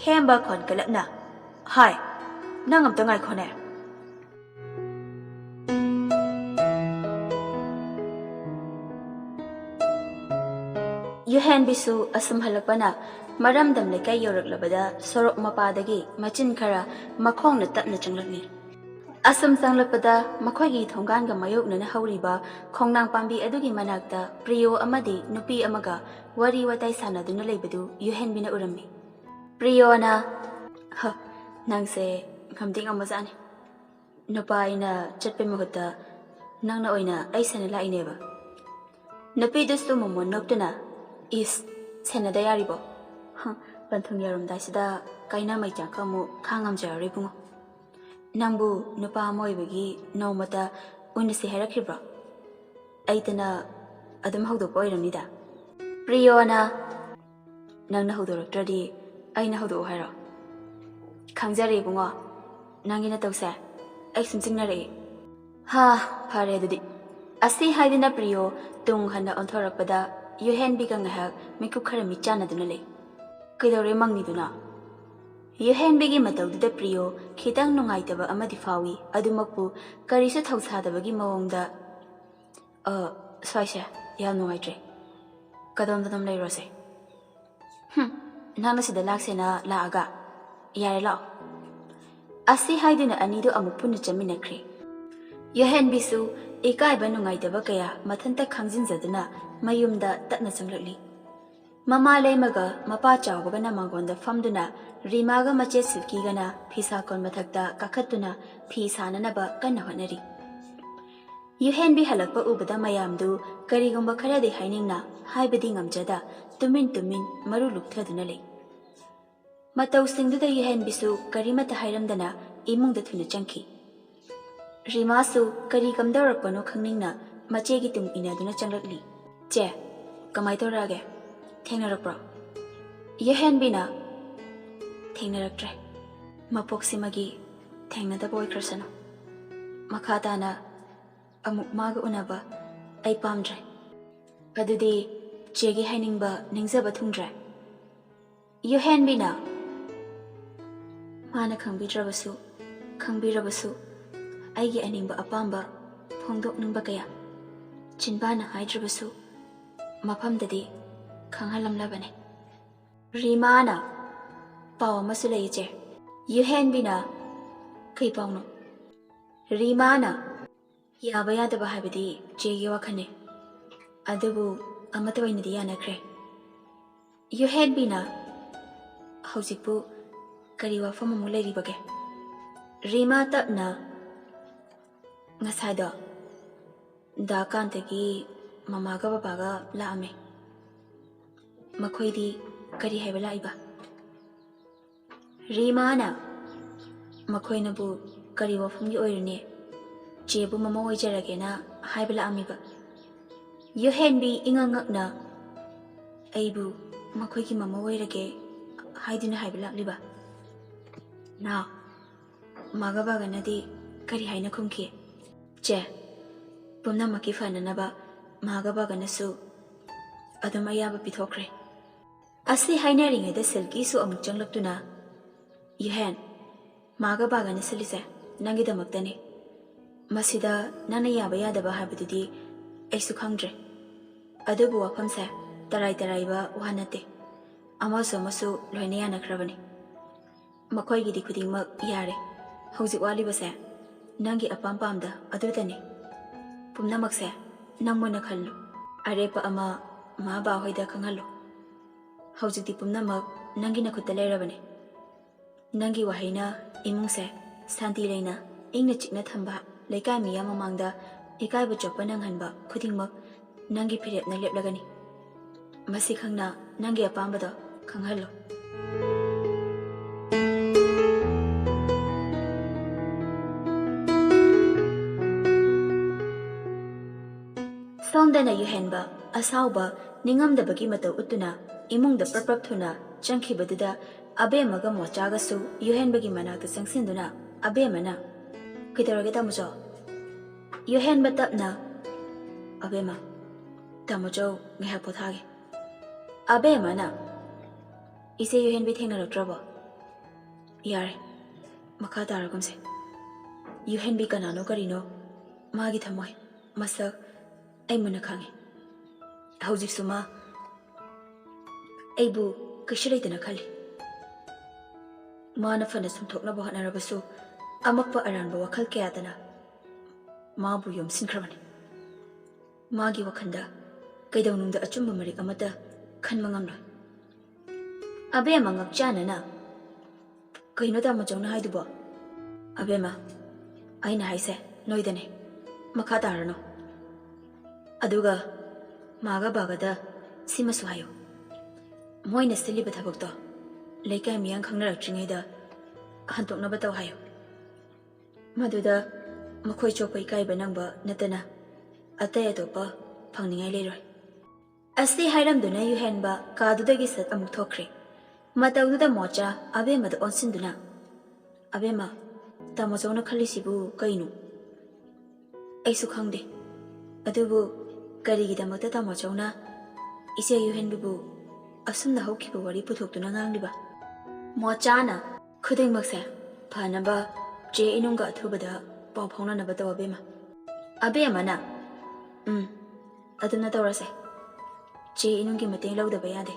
ꯍꯦꯝꯕ ꯈꯣꯟ ꯀꯂꯞꯅ, "ꯍꯥꯏ, ꯅꯪ ꯑꯝꯇ ꯉꯥꯏꯈꯣꯅꯦ꯫" ꯌꯨꯍꯦꯟꯕꯤꯁꯨ ꯑꯁꯨꯝ ꯍꯜꯂꯛꯄꯅ ꯃꯔꯝꯗꯝ ꯂꯩꯀꯥꯏ ꯌꯧꯔꯛꯂꯕꯗ ꯁꯣꯔꯣꯛ ꯃꯄꯥꯗꯒꯤ ꯃꯆꯤꯟ ꯈꯔ ꯃꯈꯣꯡꯅ ꯇꯞꯅ ꯆꯪꯂꯛꯂꯤ꯫ ꯑꯁꯨꯝ ꯆꯪꯂꯛꯄꯗ ꯃꯈꯣꯏꯒꯤ ꯊꯣꯡꯒꯥꯟꯒ ꯃꯥꯌꯣꯛꯅꯅ ꯍꯧꯔꯤꯕ ꯈꯣꯡꯅꯥꯡ ꯄꯥꯝꯕꯤ ꯑꯗꯨꯒꯤ ꯃꯅꯥꯛꯇ ꯄ꯭ꯔꯤꯌꯣ ꯑꯃꯗꯤ ꯅꯨꯄꯤ ꯑꯃꯒ ꯋꯥꯔꯤ ꯋꯥꯇꯥꯏ ꯁꯥꯟꯅꯗꯨꯅ ꯂꯩꯕꯗꯨ ꯌꯨꯍꯦꯟꯕꯤꯅ ꯎꯔꯝꯃꯤ꯫ ꯄ꯭ꯔꯤꯌꯣꯅ, "ꯍ, ꯅꯪꯁꯦ ꯉꯝꯗꯤ ꯉꯝꯕꯖꯥꯠꯅꯤ꯫ ꯅꯨꯄꯥ ꯑꯩꯅ ꯆꯠꯄꯩ ꯃꯍꯨꯠꯇ ꯅꯪꯅ ꯑꯣꯏꯅ ꯑꯩ ꯁꯦꯟꯅ ꯂꯥꯛꯏꯅꯦꯕ꯫" ꯅꯨꯄꯤꯗꯨꯁꯨ ꯃꯣꯃꯣꯟ ꯅꯣꯛꯇꯨꯅ, "ꯏꯁ, ꯁꯦꯟꯅꯗ ꯌꯥꯔꯤꯕꯣ? ꯍ, ꯄꯟꯊꯨꯡ ꯌꯧꯔꯝꯗꯥꯏꯁꯤꯗ ꯀꯥꯏꯅ ꯃꯩꯆꯥꯛꯀ ꯑꯃꯨꯛ ꯈꯥꯡ ꯉꯝꯖꯔꯔꯣꯏ ꯏꯕꯨꯡꯉꯣ꯫ ꯅꯪꯕꯨ ꯅꯨꯄꯥ ꯑꯃ ꯑꯣꯏꯕꯒꯤ ꯅꯣꯡꯃꯇ ꯎꯅꯁꯤ ꯍꯥꯏꯔꯛꯈꯤꯕ꯭ꯔꯣ? ꯑꯩꯇꯅ ꯑꯗꯨꯝ ꯍꯧꯗꯣꯛꯄ ꯑꯣꯏꯔꯝꯅꯤꯗ꯫" ꯄ꯭ꯔꯤꯌꯣꯅ, "ꯅꯪꯅ ꯍꯧꯗꯣꯔꯛꯇ꯭ꯔꯗꯤ ꯑꯩꯅ ꯍꯧꯗꯣꯛꯑꯣ ꯍꯥꯏꯔꯣ? ꯈꯪꯖꯔꯦ ꯏꯕꯨꯡꯉꯣ, ꯅꯪꯒꯤ ꯅꯇꯧꯁꯦ ꯑꯩ ꯁꯨꯝ ꯆꯤꯡꯅꯔꯛꯏ꯫ ꯍꯥ, ꯐꯔꯦ ꯑꯗꯨꯗꯤ꯫" ꯑꯁꯤ ꯍꯥꯏꯗꯨꯅ ꯄ꯭ꯔꯤꯌꯣ ꯇꯨꯡ ꯍꯟꯅ ꯑꯣꯟꯊꯣꯔꯛꯄꯗ ꯌꯨꯍꯦꯟꯕꯤꯒ ꯉꯥꯏꯍꯥꯛ ꯃꯤꯀꯨꯞ ꯈꯔ ꯃꯤꯠ ꯆꯥꯟꯅꯗꯨꯅ ꯂꯩ꯫ "ꯀꯩꯗꯧꯔꯦ ꯃꯪꯉꯤꯗꯨꯅ?" ꯌꯨꯍꯦꯟꯕꯤꯒꯤ ꯃꯇꯧꯗꯨꯗ ꯄ꯭ꯔꯤꯌꯣ ꯈꯤꯇꯪ ꯅꯨꯡꯉꯥꯏꯇꯕ ꯑꯃꯗꯤ ꯐꯥꯎꯏ, ꯑꯗꯨꯃꯛꯄꯨ ꯀꯔꯤꯁꯨ ꯊꯧꯁꯥꯗꯕꯒꯤ ꯃꯑꯣꯡꯗ, "ꯑ, ꯁ꯭ꯋꯥꯏꯁꯦ ꯌꯥꯝ ꯅꯨꯡꯉꯥꯏꯇ꯭ꯔꯦ꯫ ꯀꯗꯣꯝꯗꯅꯣꯝ ꯂꯩꯔꯣꯁꯦ꯫" "ꯍꯨꯝ, ꯅꯪꯅ ꯁꯤꯗ ꯂꯥꯛꯁꯦꯅ ꯂꯥꯛꯑꯒ? ꯌꯥꯔꯦ, ꯂꯥꯛꯑꯣ꯫" ꯑꯁꯤ ꯍꯥꯏꯗꯨꯅ ꯑꯅꯤꯗꯨ ꯑꯃꯨꯛ ꯄꯨꯟꯅ ꯆꯠꯃꯤꯟꯅꯈ꯭ꯔꯦ꯫ ꯌꯨꯍꯦꯟꯕꯤꯁꯨ ꯏꯀꯥꯏꯕ ꯅꯨꯡꯉꯥꯏꯇꯕ ꯀꯌꯥ ꯃꯊꯟꯇ ꯈꯥꯡꯖꯤꯟꯖꯗꯨꯅ ꯃꯌꯨꯝꯗ ꯇꯞꯅ ꯆꯪꯂꯛꯂꯤ꯫ ꯃꯃꯥ ꯂꯩꯃꯒ ꯃꯄꯥ ꯆꯥꯎꯕꯒꯅ ꯃꯥꯡꯒꯣꯟꯗ ꯐꯝꯗꯨꯅ ꯔꯤꯃꯥꯒ ꯃꯆꯦ ꯁꯤꯜꯀꯤꯒꯅ ꯐꯤꯁꯥꯀꯣꯟ ꯃꯊꯛꯇ ꯀꯥꯈꯠꯇꯨꯅ ꯐꯤ ꯁꯥꯅꯅꯕ ꯀꯟꯅ ꯍꯣꯠꯅꯔꯤ꯫ ꯌꯨꯍꯦꯟꯕꯤ ꯍꯜꯂꯛꯄ ꯎꯕꯗ ꯃꯌꯥꯝꯗꯨ ꯀꯔꯤꯒꯨꯝꯕ ꯈꯔꯗꯤ ꯍꯥꯏꯅꯤꯡꯅ ꯍꯥꯏꯕꯗꯤ ꯉꯝꯖꯗ ꯇꯨꯃꯤꯟ ꯇꯨꯃꯤꯟ ꯃꯔꯨ ꯂꯨꯞꯊꯗꯨꯅ ꯂꯩ꯫ ꯃꯇꯧꯁꯤꯡꯗꯨꯗ ꯌꯨꯍꯦꯟꯕꯤꯁꯨ ꯀꯔꯤꯃꯠꯇ ꯍꯥꯏꯔꯝꯗꯅ ꯏꯃꯨꯡꯗ ꯊꯨꯅ ꯆꯪꯈꯤ꯫ ꯔꯤꯃꯥꯁꯨ ꯀꯔꯤ ꯀꯝꯗꯧꯔꯛꯄꯅꯣ ꯈꯪꯅꯤꯡꯅ ꯃꯆꯦꯒꯤ ꯇꯨꯡ ꯏꯟꯅꯗꯨꯅ ꯆꯪꯂꯛꯂꯤ꯫ "ꯆꯦ, ꯀꯃꯥꯏ ꯇꯧꯔꯛꯑꯒꯦ? ꯊꯦꯡꯅꯔꯛꯄ꯭ꯔꯣ?" ꯌꯨꯍꯦꯟꯕꯤꯅ, "ꯊꯦꯡꯅꯔꯛꯇ꯭ꯔꯦ꯫ ꯃꯄꯣꯛꯁꯤꯃꯒꯤ ꯊꯦꯡꯅꯗꯕ ꯑꯣꯏꯈ꯭ꯔꯁꯅꯨ꯫ ꯃꯈꯥ ꯇꯥꯅ ꯑꯃꯨꯛ ꯃꯥꯒ ꯎꯅꯕ ꯑꯩ ꯄꯥꯝꯗ꯭ꯔꯦ꯫ ꯑꯗꯨꯗꯤ ꯆꯦꯒꯤ ꯍꯥꯏꯅꯤꯡꯕ ꯅꯤꯡꯖꯕ ꯊꯨꯡꯗ꯭ꯔꯦ?" ꯌꯨꯍꯦꯟꯕꯤꯅ, ꯃꯥꯅ ꯈꯪꯕꯤꯗ꯭ꯔꯕꯁꯨ, ꯈꯪꯕꯤꯔꯕꯁꯨ, ꯑꯩꯒꯤ ꯑꯅꯤꯡꯕ ꯑꯄꯥꯝꯕ ꯐꯣꯡꯗꯣꯛꯅꯤꯡꯕ ꯀꯌꯥ ꯆꯤꯟꯕꯥꯅ ꯍꯥꯏꯗ꯭ꯔꯕꯁꯨ ꯃꯐꯝꯗꯗꯤ ꯈꯪꯍꯜꯂꯝꯂꯕꯅꯤ꯫ ꯔꯤꯃꯥꯅ, "ꯄꯥꯎ ꯑꯃꯁꯨ ꯂꯩ, ꯏꯆꯦ꯫" ꯌꯨꯍꯦꯟꯕꯤꯅ, "ꯀꯩ ꯄꯥꯎꯅꯣ?" ꯔꯤꯃꯥꯅ, "ꯌꯥꯕ ꯌꯥꯗꯕ ꯍꯥꯏꯕꯗꯤ ꯆꯦꯒꯤ ꯋꯥꯈꯜꯅꯦ, ꯑꯗꯨꯕꯨ ꯑꯃꯠꯇ ꯑꯣꯏꯅꯗꯤ ꯌꯥꯅꯈ꯭ꯔꯦ꯫" ꯌꯨꯍꯦꯟꯕꯤꯅ, "ꯍꯧꯖꯤꯛꯄꯨ ꯀꯔꯤ ꯋꯥꯐꯝ ꯑꯃꯨꯛ ꯂꯩꯔꯤꯕꯒꯦ?" ꯔꯤꯃꯥ ꯇꯞꯅ, "ꯉꯁꯥꯏꯗꯣ ꯗꯥ ꯀꯥꯟꯇꯒꯤ ꯃꯃꯥꯒ ꯕꯕꯥꯒ ꯂꯥꯛꯑꯝꯃꯦ꯫ ꯃꯈꯣꯏꯗꯤ ꯀꯔꯤ ꯍꯥꯏꯕ ꯂꯥꯛꯏꯕ?" ꯔꯤꯃꯥꯅ, "ꯃꯈꯣꯏꯅꯕꯨ ꯀꯔꯤ ꯋꯥꯐꯝꯒꯤ ꯑꯣꯏꯔꯨꯅꯤ? ꯆꯦꯕꯨ ꯃꯃꯧ ꯑꯣꯏꯖꯔꯒꯦꯅ ꯍꯥꯏꯕ ꯂꯥꯛꯑꯝꯃꯤꯕ꯫" ꯌꯨꯍꯦꯟꯕꯤ ꯏꯉꯛ ꯉꯛꯅ, "ꯑꯩꯕꯨ ꯃꯈꯣꯏꯒꯤ ꯃꯃꯧ ꯑꯣꯏꯔꯒꯦ ꯍꯥꯏꯗꯨꯅ ꯍꯥꯏꯕ ꯂꯥꯛꯂꯤꯕ? ꯅꯥꯎ, ꯃꯥꯒ ꯕꯥꯒꯅꯗꯤ ꯀꯔꯤ ꯍꯥꯏꯅ ꯈꯨꯝꯈꯤ?" "ꯆꯦ, ꯄꯨꯝꯅꯃꯛꯀꯤ ꯐꯅꯅꯕ ꯃꯥꯒ ꯕꯥꯒꯅꯁꯨ ꯑꯗꯨꯝ ꯑꯌꯥꯕ ꯄꯤꯊꯣꯛꯈ꯭ꯔꯦ꯫" ꯑꯁꯤ ꯍꯥꯏꯅꯔꯤꯉꯩꯗ ꯁꯤꯜꯀꯤꯁꯨ ꯑꯃꯨꯛ ꯆꯪꯂꯛꯇꯨꯅ, "ꯌꯨꯍꯦꯟ, ꯃꯥꯒ ꯕꯥꯒꯅ ꯁꯤꯜꯂꯤꯁꯦ ꯅꯪꯒꯤꯗꯃꯛꯇꯅꯤ꯫ ꯃꯁꯤꯗ ꯅꯪꯅ ꯌꯥꯕ ꯌꯥꯗꯕ ꯍꯥꯏꯕꯗꯨꯗꯤ ꯑꯩꯁꯨ ꯈꯪꯗ꯭ꯔꯦ꯫ ꯑꯗꯨꯕꯨ ꯋꯥꯐꯝꯁꯦ ꯇꯔꯥꯏ ꯇꯔꯥꯏꯕ ꯋꯥ ꯅꯠꯇꯦ꯫ ꯑꯃꯁꯨ ꯑꯃꯁꯨ ꯂꯣꯏꯅ ꯌꯥꯅꯈ꯭ꯔꯕꯅꯤ꯫ ꯃꯈꯣꯏꯒꯤꯗꯤ ꯈꯨꯗꯤꯡꯃꯛ ꯌꯥꯔꯦ꯫ ꯍꯧꯖꯤꯛ ꯋꯥꯠꯂꯤꯕꯁꯦ ꯅꯪꯒꯤ ꯑꯄꯥꯝ ꯄꯥꯝꯗ ꯑꯗꯨꯗꯅꯤ꯫ ꯄꯨꯝꯅꯃꯛꯁꯦ ꯅꯪ ꯃꯨꯟꯅ ꯈꯜꯂꯨ꯫ ꯑꯔꯦꯞꯄ ꯑꯃ ꯃꯥ ꯕꯥ ꯍꯣꯏꯗ ꯈꯪꯍꯜꯂꯨ꯫ ꯍꯧꯖꯤꯛꯇꯤ ꯄꯨꯝꯅꯃꯛ ꯅꯪꯒꯤ ꯅꯈꯨꯠꯇ ꯂꯩꯔꯕꯅꯤ꯫ ꯅꯪꯒꯤ ꯋꯥꯍꯩꯅ ꯏꯃꯨꯡꯁꯦ ꯁꯥꯟꯇꯤ ꯂꯩꯅ, ꯏꯪꯅ ꯆꯤꯛꯅ ꯊꯝꯕ, ꯂꯩꯀꯥꯏ ꯃꯤꯌꯥꯝ ꯃꯃꯥꯡꯗ ꯏꯀꯥꯏꯕ ꯆꯣꯞꯄ ꯅꯪꯍꯟꯕ ꯈꯨꯗꯤꯡꯃꯛ ꯅꯪꯒꯤ ꯐꯤꯔꯦꯞꯅ ꯂꯦꯞꯂꯒꯅꯤ꯫ ꯃꯁꯤ ꯈꯪꯅ ꯅꯪꯒꯤ ꯑꯄꯥꯝꯕꯗꯣ ꯈꯪꯍꯜꯂꯨ꯫" ꯁꯣꯝꯗꯅ ꯌꯨꯍꯦꯟꯕ ꯑꯁꯥꯎꯕ, ꯅꯤꯡꯉꯝꯗꯕꯒꯤ ꯃꯇꯧ ꯎꯠꯇꯨꯅ ꯏꯃꯨꯡꯗ ꯄ꯭ꯔꯞ ꯄ꯭ꯔꯞ ꯊꯨꯅ ꯆꯪꯈꯤꯕꯗꯨꯗ ꯑꯕꯦꯝꯃꯒ ꯃꯣꯆꯥꯒꯁꯨ ꯌꯨꯍꯦꯟꯕꯒꯤ ꯃꯅꯥꯛꯇ ꯆꯪꯁꯤꯟꯗꯨꯅ ꯑꯕꯦꯝꯃꯅ, "ꯀꯩꯗꯧꯔꯒꯦ ꯇꯥꯃꯣꯆꯧ?" ꯌꯨꯍꯦꯟꯕ ꯇꯞꯅ, "ꯑꯕꯦꯝꯃ, ꯇꯥꯃꯣꯆꯧ ꯉꯥꯏꯍꯥꯛ ꯄꯣꯊꯥꯒꯦ꯫" ꯑꯕꯦꯝꯃꯅ, "ꯏꯆꯦ ꯌꯨꯍꯦꯟꯕꯤ ꯊꯦꯡꯅꯔꯛꯇ꯭ꯔꯕꯣ?" "ꯌꯥꯔꯦ, ꯃꯈꯥ ꯇꯥꯔꯒꯨꯝꯁꯦ꯫ ꯌꯨꯍꯦꯟꯕꯤ ꯀꯅꯥꯅꯣ ꯀꯔꯤꯅꯣ, ꯃꯥꯒꯤ ꯊꯃꯣꯏ, ꯃꯁꯛ ꯑꯩ ꯃꯨꯟꯅ ꯈꯪꯉꯤ꯫ ꯍꯧꯖꯤꯛꯁꯨ ꯃꯥ ꯑꯩꯕꯨ ꯀꯩꯁꯨ ꯂꯩꯇꯅ ꯈꯜꯂꯤ꯫ ꯃꯥꯅ ꯐꯅ ꯁꯨꯝꯊꯣꯛꯅꯕ ꯍꯣꯠꯅꯔꯕꯁꯨ, ꯑꯃꯛꯄ ꯑꯔꯥꯟꯕ ꯋꯥꯈꯜ ꯀꯌꯥꯗꯅ ꯃꯥꯕꯨ ꯌꯣꯝꯁꯤꯟꯈ꯭ꯔꯕꯅꯤ꯫ ꯃꯥꯒꯤ ꯋꯥꯈꯜꯗ ꯀꯩꯗꯧꯅꯨꯡꯗ ꯑꯆꯨꯝꯕ ꯃꯔꯤꯛ ꯑꯃꯠꯇ ꯈꯟꯕ ꯉꯝꯂꯣꯏ꯫ ꯑꯕꯦꯝꯃ ꯉꯛꯆꯥꯟꯅꯅ, "ꯀꯩꯅꯣ ꯇꯥꯃꯣꯆꯧꯅ ꯍꯥꯏꯗꯨꯕꯣ?" "ꯑꯕꯦꯝꯃ, ꯑꯩꯅ ꯍꯥꯏꯁꯦ ꯅꯣꯏꯗꯅꯦ, ꯃꯈꯥ ꯇꯥꯔꯅꯨ꯫ ꯑꯗꯨꯒ ꯃꯥꯒ ꯕꯥꯒꯗ ꯁꯤꯃꯁꯨ ꯍꯥꯏꯌꯨ, ꯃꯣꯏꯅ ꯁꯤꯜꯂꯤꯕ ꯊꯕꯛꯇꯣ ꯂꯩꯀꯥꯏ ꯃꯤꯌꯥꯝ ꯈꯪꯅꯔꯛꯇ꯭ꯔꯤꯉꯩꯗ ꯍꯟꯗꯣꯛꯅꯕ ꯇꯧ ꯍꯥꯏꯌꯨ꯫ ꯃꯗꯨꯗ ꯃꯈꯣꯏ ꯆꯣꯞꯄ ꯏꯀꯥꯏꯕ ꯅꯪꯕ ꯅꯠꯇꯅ ꯑꯇꯩ ꯑꯇꯣꯞꯄ ꯐꯪꯅꯤꯡꯉꯥꯏ ꯂꯩꯔꯣꯏ"꯫ ꯑꯁꯤ ꯍꯥꯏꯔꯝꯗꯨꯅ ꯌꯨꯍꯦꯟꯕ ꯀꯥꯗꯨꯗꯒꯤ ꯁꯠ ꯑꯃꯨꯛ ꯊꯣꯛꯈ꯭ꯔꯦ꯫ ꯃꯇꯧꯗꯨꯗ ꯃꯣꯆꯥ ꯑꯕꯦꯝꯃꯗ ꯑꯣꯟꯁꯤꯟꯗꯨꯅ, "ꯑꯕꯦꯝꯃ, ꯇꯥꯃꯣꯆꯧꯅ ꯈꯜꯂꯤꯁꯤꯕꯨ ꯀꯩꯅꯣ?" "ꯑꯩꯁꯨ ꯈꯪꯗꯦ꯫ ꯑꯗꯨꯕꯨ ꯀꯔꯤꯒꯤꯗꯃꯛꯇ ꯇꯥꯃꯣꯆꯧꯅ ꯏꯆꯦ ꯌꯨꯍꯦꯟꯕꯤꯕꯨ ꯑꯁꯨꯝꯅ ꯍꯧꯈꯤꯕ ꯋꯥꯔꯤ ꯄꯨꯊꯣꯛꯇꯨꯅ ꯉꯥꯡꯂꯤꯕ?" ꯃꯣꯆꯥꯅ, "ꯈꯨꯗꯤꯡꯃꯛꯁꯦ ꯐꯅꯕ ꯆꯦ ꯏꯅꯨꯡꯒ ꯑꯊꯨꯕꯗ ꯄꯥꯎ ꯐꯥꯎꯅꯅꯕ ꯇꯧ, ꯑꯕꯦꯝꯃ꯫" ꯑꯕꯦꯝꯃꯅ, "ꯎꯝ, ꯑꯗꯨꯅ ꯇꯧꯔꯁꯦ꯫ ꯆꯦ ꯏꯅꯨꯡꯒꯤ ꯃꯇꯦꯡ ꯂꯧꯗꯕ ꯌꯥꯗꯦ"꯫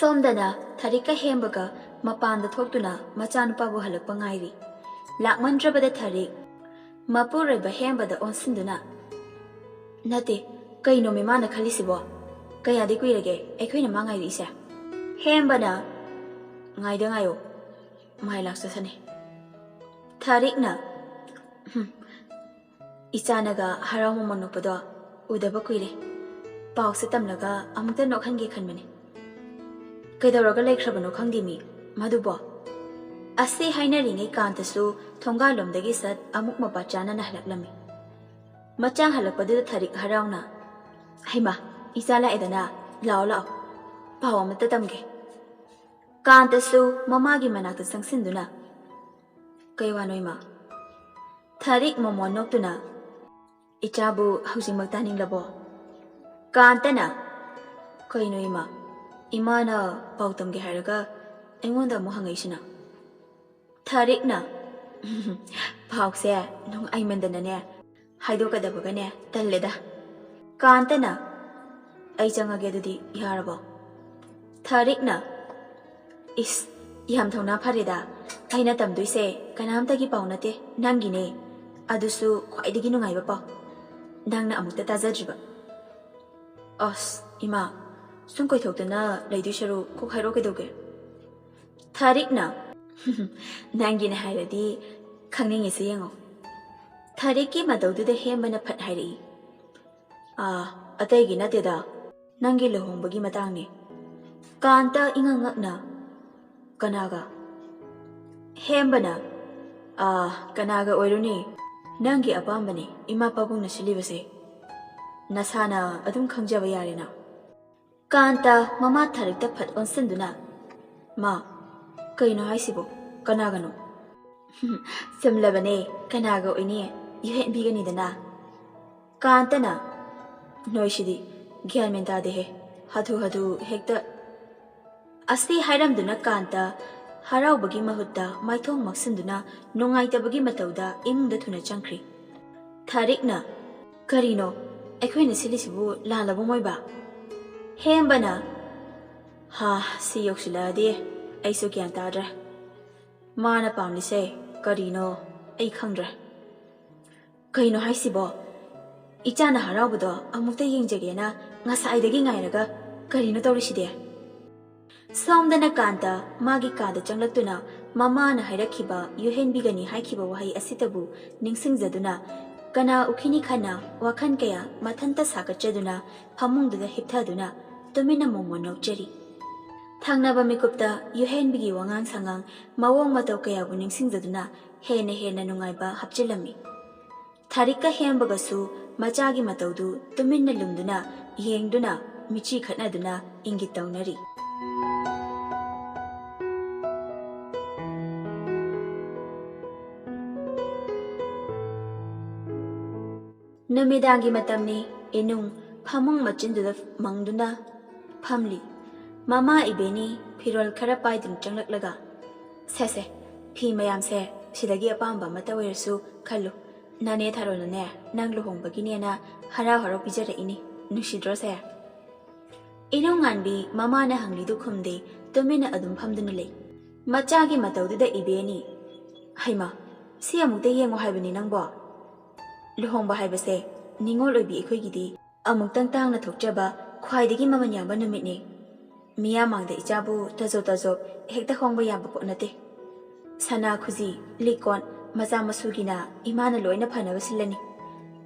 ꯁꯣꯝꯗꯅ ꯊꯥꯔꯤꯛꯀ ꯍꯦꯝꯕꯒ ꯃꯄꯥꯟꯗ ꯊꯣꯛꯇꯨꯅ ꯃꯆꯥꯅꯨꯄꯥꯕꯨ ꯍꯜꯂꯛꯄ ꯉꯥꯏꯔꯤ꯫ ꯂꯥꯛꯃꯟꯗ꯭ꯔꯕꯗ ꯊꯥꯔꯤꯛ ꯃꯄꯨꯔꯣꯏꯕ ꯍꯦꯝꯕꯗ ꯑꯣꯟꯁꯤꯟꯗꯨꯅ, "ꯅꯠꯇꯦ, ꯀꯩꯅꯣꯃꯤ ꯃꯥꯅ ꯈꯜꯂꯤꯁꯤꯕꯣ? ꯀꯌꯥꯗꯤ ꯀꯨꯏꯔꯒꯦ ꯑꯩꯈꯣꯏꯅ ꯃꯥ ꯉꯥꯏꯔꯛꯏꯁꯦ?" ꯍꯦꯝꯕꯅ, "ꯉꯥꯏꯗ ꯉꯥꯏꯌꯣ, ꯃꯥꯏ ꯂꯥꯛꯆꯁꯅꯤ"꯫ ꯊꯥꯔꯤꯛꯅ, "ꯍꯨꯝ, ꯏꯆꯥꯅꯒ ꯍꯔꯥꯎ ꯃꯃꯣꯟ ꯅꯣꯛꯄꯗꯣ ꯎꯗꯕ ꯀꯨꯏꯔꯦ꯫ ꯄꯥꯎꯁꯦ ꯇꯝꯂꯒ ꯑꯃꯨꯛꯇ ꯅꯣꯛꯍꯟꯒꯦ ꯈꯟꯕꯅꯦ꯫ ꯀꯩꯗꯧꯔꯒ ꯂꯩꯈ꯭ꯔꯕꯅꯣ ꯈꯪꯗꯦꯃꯤ ꯃꯗꯨꯕꯣ?" ꯑꯁꯤ ꯍꯥꯏꯅꯔꯤꯉꯩ ꯀꯥꯟꯇꯁꯨ ꯊꯣꯡꯒꯥꯜꯂꯣꯝꯗꯒꯤ ꯁꯠ ꯑꯃꯨꯛ ꯃꯄꯥ ꯆꯥꯅꯅ ꯍꯜꯂꯛꯂꯝꯃꯤ꯫ ꯃꯆꯥ ꯍꯜꯂꯛꯄꯗꯨꯗ ꯊꯥꯔꯤꯛ ꯍꯔꯥꯎꯅ, "ꯍꯩꯃꯥ, ꯏꯆꯥ ꯂꯥꯛꯑꯦꯗꯅ, ꯂꯥꯛꯑꯣ ꯂꯥꯛꯑꯣ, ꯄꯥꯎ ꯑꯃꯇ ꯇꯝꯒꯦ"꯫ ꯀꯥꯟꯇꯁꯨ ꯃꯃꯥꯒꯤ ꯃꯅꯥꯛꯇ ꯆꯪꯁꯤꯟꯗꯨꯅ, "ꯀꯩ ꯋꯥꯅꯣ ꯏꯃꯥ?" ꯊꯥꯔꯤꯛ ꯃꯃꯣꯟ ꯅꯣꯛꯇꯨꯅ, "ꯏꯆꯥꯕꯨ ꯍꯧꯖꯤꯛꯃꯛ ꯇꯥꯅꯤꯡꯂꯕꯣ?" ꯀꯥꯟꯇꯅ, ꯀꯩꯅꯣ ꯏꯃꯥ? ꯏꯃꯥꯅ ꯄꯥꯎ ꯇꯝꯒꯦ ꯍꯥꯏꯔꯒ ꯑꯩꯉꯣꯟꯗ ꯑꯃꯨꯛ ꯍꯪꯉꯛꯏꯁꯤꯅ? ꯊꯥꯔꯤꯛꯅ, "ꯄꯥꯎꯁꯦ ꯅꯨꯡꯉꯥꯏꯃꯟꯗꯅꯅꯦ, ꯍꯥꯏꯗꯣꯛꯀꯗꯕꯒꯅꯦ ꯇꯜꯂꯦꯗ꯫" ꯀꯥꯟꯇꯅ, "ꯑꯩ ꯆꯪꯉꯒꯦ ꯑꯗꯨꯗꯤ, ꯌꯥꯔꯕꯣ?" ꯊꯥꯔꯤꯛꯅ, "ꯏꯁ, ꯌꯥꯝ ꯊꯧꯅꯥ ꯐꯔꯦꯗ꯫ ꯑꯩꯅ ꯇꯝꯗꯣꯏꯁꯦ ꯀꯅꯥꯝꯇꯒꯤ ꯄꯥꯎ ꯅꯠꯇꯦ, ꯅꯪꯒꯤꯅꯦ꯫ ꯑꯗꯨꯁꯨ ꯈ꯭ꯋꯥꯏꯗꯒꯤ ꯅꯨꯡꯉꯥꯏꯕ ꯄꯥꯎ꯫ ꯅꯪꯅ ꯑꯃꯨꯛꯇ ꯇꯥꯖꯗ꯭ꯔꯤꯕ꯫" "ꯑꯁ, ꯏꯃꯥ, ꯁꯨꯝ ꯀꯣꯏꯊꯣꯛꯇꯅ ꯂꯩꯗꯣꯏ ꯁꯔꯨꯛ ꯀꯣꯛ ꯍꯥꯏꯔꯛꯑꯣ ꯀꯩꯗꯧꯒꯦ?" ꯊꯥꯔꯤꯛꯅ, "ꯅꯪꯒꯤꯅꯦ ꯍꯥꯏꯔꯗꯤ ꯈꯪꯅꯤꯡꯉꯤꯁꯦ ꯌꯦꯡꯉꯣ꯫" ꯊꯥꯔꯤꯛꯀꯤ ꯃꯇꯧꯗꯨꯗ ꯍꯦꯝꯕꯅ ꯐꯠ ꯍꯥꯏꯔꯛꯏ, "ꯑꯥ, ꯑꯇꯩꯒꯤ ꯅꯠꯇꯦꯗ, ꯅꯪꯒꯤ ꯂꯨꯍꯣꯡꯕꯒꯤ ꯃꯇꯥꯡꯅꯤ꯫" ꯀꯥꯟꯇ ꯏꯉꯛ ꯉꯛꯅ, "ꯀꯅꯥꯒ?" ꯍꯦꯝꯕꯅ, "ꯑꯥ, ꯀꯅꯥꯒ ꯑꯣꯏꯔꯨꯅꯤ? ꯅꯪꯒꯤ ꯑꯄꯥꯝꯕꯅꯤ ꯏꯃꯥ ꯄꯥꯕꯨꯡꯅ ꯁꯤꯜꯂꯤꯕꯁꯦ꯫ ꯅꯁꯥꯅ ꯑꯗꯨꯝ ꯈꯪꯖꯕ ꯌꯥꯔꯦꯅ꯫" ꯀꯥꯟꯇ ꯃꯃꯥ ꯊꯥꯔꯤꯛꯇ ꯐꯠ ꯑꯣꯟꯁꯤꯟꯗꯨꯅ, "ꯃꯥ, ꯀꯩꯅꯣ ꯍꯥꯏꯁꯤꯕꯣ? ꯀꯅꯥꯒꯅꯣ?" "ꯆꯨꯝꯂꯕꯅꯦ, ꯀꯅꯥꯒ ꯑꯣꯏꯅꯤ? ꯌꯨꯍꯦꯟꯕꯤꯒꯅꯤꯗꯅ꯫" ꯀꯥꯟꯇꯅ, "ꯅꯣꯏꯁꯤꯗꯤ ꯒ꯭ꯌꯥꯟ ꯃꯦꯟ ꯇꯥꯗꯦꯍꯦ, ꯍꯥꯊꯨ ꯍꯥꯊꯨ ꯍꯦꯛꯇ꯫" ꯑꯁꯤ ꯍꯥꯏꯔꯝꯗꯨꯅ ꯀꯥꯟꯇ ꯍꯔꯥꯎꯕꯒꯤ ꯃꯍꯨꯠꯇ ꯃꯥꯏꯊꯣꯡ ꯃꯛꯁꯤꯟꯗꯨꯅ ꯅꯨꯡꯉꯥꯏꯇꯕꯒꯤ ꯃꯇꯧꯗ ꯏꯃꯨꯡꯗ ꯊꯨꯅ ꯆꯪꯈ꯭ꯔꯤ꯫ ꯊꯥꯔꯤꯛꯅ, "ꯀꯔꯤꯅꯣ? ꯑꯩꯈꯣꯏꯅ ꯁꯤꯜꯂꯤꯁꯤꯕꯨ ꯂꯥꯜꯂꯕꯣ ꯃꯣꯏꯕ?" ꯍꯦꯝꯕꯅ, "ꯍꯥ, ꯁꯤ ꯌꯧꯁꯤꯜꯂꯛꯑꯗꯤ ꯑꯩꯁꯨ ꯒ꯭ꯌꯥꯟ ꯇꯥꯗ꯭ꯔꯦ꯫ ꯃꯥꯅ ꯄꯥꯝꯂꯤꯁꯦ ꯀꯔꯤꯅꯣ ꯑꯩ ꯈꯪꯗ꯭ꯔꯦ꯫" "ꯀꯩꯅꯣ ꯍꯥꯏꯁꯤꯕꯣ? ꯏꯆꯥꯅ ꯍꯔꯥꯎꯕꯗꯣ ꯑꯃꯨꯛꯇ ꯌꯦꯡꯖꯒꯦꯅ ꯉꯁꯥꯏꯗꯒꯤ ꯉꯥꯏꯔꯒ ꯀꯔꯤꯅꯣ ꯇꯧꯔꯤꯁꯤꯗꯤ?" ꯁꯣꯝꯗꯅ ꯀꯥꯟꯇ ꯃꯥꯒꯤ ꯀꯥꯗ ꯆꯪꯂꯛꯇꯨꯅ ꯃꯃꯥꯅ ꯍꯥꯏꯔꯛꯈꯤꯕ, ꯌꯨꯍꯦꯟꯕꯤꯒꯅꯤ ꯍꯥꯏꯈꯤꯕ ꯋꯥꯍꯩ ꯑꯁꯤꯇꯕꯨ ꯅꯤꯡꯁꯤꯡꯖꯗꯨꯅ, ꯀꯅꯥ ꯎꯈꯤꯅꯤ ꯈꯟꯅ ꯋꯥꯈꯜ ꯀꯌꯥ ꯃꯊꯟꯇ ꯁꯥꯒꯠꯆꯗꯨꯅ ꯐꯃꯨꯡꯗꯨꯗ ꯍꯤꯞꯊꯗꯨꯅ ꯇꯨꯃꯤꯟꯅ ꯃꯣꯃꯣꯟ ꯅꯣꯛꯆꯔꯤ꯫ ꯊꯪꯅꯕ ꯃꯤꯀꯨꯞꯇ ꯌꯨꯍꯦꯟꯕꯤꯒꯤ ꯋꯥꯉꯥꯡ ꯁꯉꯥꯡ, ꯃꯑꯣꯡ ꯃꯇꯧ ꯀꯌꯥꯕꯨ ꯅꯤꯡꯁꯤꯡꯖꯗꯨꯅ ꯍꯦꯟꯅ ꯍꯦꯟꯅ ꯅꯨꯡꯉꯥꯏꯕ ꯍꯥꯞꯆꯤꯜꯂꯝꯃꯤ꯫ ꯊꯥꯔꯤꯛꯀ ꯍꯦꯝꯕꯒꯁꯨ ꯃꯆꯥꯒꯤ ꯃꯇꯧꯗꯨ ꯇꯨꯃꯤꯟꯅ ꯂꯨꯝꯗꯨꯅ ꯌꯦꯡꯗꯨꯅ ꯃꯤꯠꯆꯤ ꯈꯠꯅꯗꯨꯅ ꯏꯪꯒꯤꯠ ꯇꯧꯅꯔꯤ꯫ ꯅꯨꯃꯤꯗꯥꯡꯒꯤ ꯃꯇꯝꯅꯤ꯫ ꯏꯅꯨꯡ ꯐꯃꯨꯡ ꯃꯆꯤꯟꯗꯨꯗ ꯃꯪꯗꯨꯅ ꯐꯝꯂꯤ꯫ ꯃꯃꯥ ꯏꯕꯦꯅꯤ ꯐꯤꯔꯣꯜ ꯈꯔ ꯄꯥꯏꯗꯨꯅ ꯆꯪꯂꯛꯂꯒ, "ꯁꯦ ꯁꯦ, ꯐꯤ ꯃꯌꯥꯝꯁꯦ ꯁꯤꯗꯒꯤ ꯑꯄꯥꯝꯕ ꯑꯃꯠꯇ ꯑꯣꯏꯔꯁꯨ ꯈꯜꯂꯨ꯫ ꯅꯅꯦ ꯊꯥꯔꯣꯅꯅꯦ ꯅꯪ ꯂꯨꯍꯣꯡꯕꯒꯤꯅꯦꯅ ꯍꯔꯥꯎ ꯍꯔꯥꯎ ꯄꯤꯖꯔꯛꯏꯅꯤ꯫ ꯅꯨꯡꯁꯤꯗ꯭ꯔꯣ ꯁꯦ?" ꯏꯅꯨꯡꯉꯥꯟꯕꯤ ꯃꯃꯥꯅ ꯍꯪꯂꯤꯗꯨ ꯈꯨꯝꯗꯦ, ꯇꯨꯃꯤꯟꯅ ꯑꯗꯨꯝ ꯐꯝꯗꯨꯅ ꯂꯩ꯫ ꯃꯆꯥꯒꯤ ꯃꯇꯧꯗꯨꯗ ꯏꯕꯦꯅꯤ, "ꯍꯩꯃꯥ, ꯁꯤ ꯑꯃꯨꯛꯇ ꯌꯦꯡꯉꯣ ꯍꯥꯏꯕꯅꯤ ꯅꯪꯕꯣ꯫ ꯂꯨꯍꯣꯡꯕ ꯍꯥꯏꯕꯁꯦ ꯅꯤꯉꯣꯜ ꯑꯣꯏꯕꯤ ꯑꯩꯈꯣꯏꯒꯤꯗꯤ ꯑꯃꯨꯛꯇꯪ ꯇꯥꯡꯅ ꯊꯣꯛꯆꯕ ꯈ꯭ꯋꯥꯏꯗꯒꯤ ꯃꯃꯜ ꯌꯥꯝꯕ ꯅꯨꯃꯤꯠꯅꯤ꯫ ꯃꯤꯌꯥꯝ ꯃꯥꯡꯗ ꯏꯆꯥꯕꯨ ꯇꯖꯣꯞ ꯇꯖꯣꯞ ꯍꯦꯛꯇ ꯍꯣꯡꯕ ꯌꯥꯕ ꯄꯣꯠ ꯅꯠꯇꯦ꯫ ꯁꯅꯥ ꯈꯨꯖꯤ, ꯂꯤꯛ ꯀꯣꯟ, ꯃꯆꯥ ꯃꯁꯨꯒꯤꯅ ꯏꯃꯥꯅ ꯂꯣꯏꯅ ꯐꯅꯕ ꯁꯤꯜꯂꯅꯤ꯫